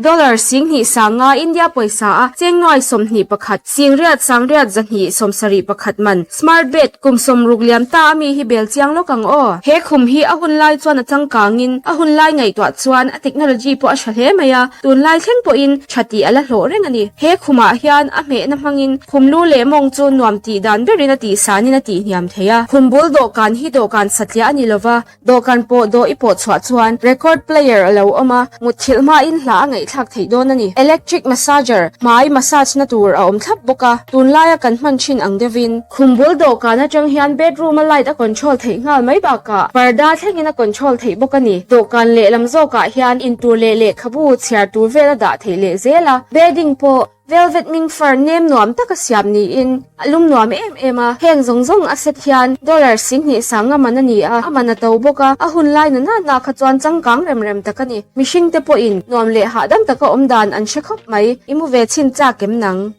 Dollar 20 sanga India pawisa a cheng nuai 21 singriat sangriat 200 71 man smart bed kum 60 liam ta ami hi bel chiang lawk ang aw. He khum hi a hun lai chuan a changkangin a hun lai ngaihtuah chuan a technology pawh a tha hle mai a, tun lai thleng pawhin tha tih a la hlawh reng a ni. He khumah hian a hmehna hmangin khum lu leh mawng chu nuam tih dan berin a tih sanin a tih hniam thei a. Khum bul dawhkan hi dawhkan satliah a ni lova, Dawhkan pawh dawh i pawh chhuah chuan record player a lo awm a, mutthilh hmain hla a ngaihthlak theih dawn a ni. Electric massager, hmai massage na tur a awm thlap bawk a, tunlaia kan hman thin ang deuhin. Khum bul dawhkan atang hian bedroom a light a control theih nghal mai bakah parda thlengin a control theih bawk a ni. Dawhkan lehlam zawkah hian intur leh lehkhabu chhiar tur vel a dah theih leh zel a, bedding pawh Velvet ming fur nem nuam taka siam niin a lum nuam em em a, heng zawng zawng a set hian dollar 20 sanga man a ni a, a man a to bawk a, a hun lai na na na kha chuan changkang rem rem tak a ni. Mihring te pawhin nuam leh hahdam taka awm dan an hre khawp mai, i mu ve chhin chak em nang?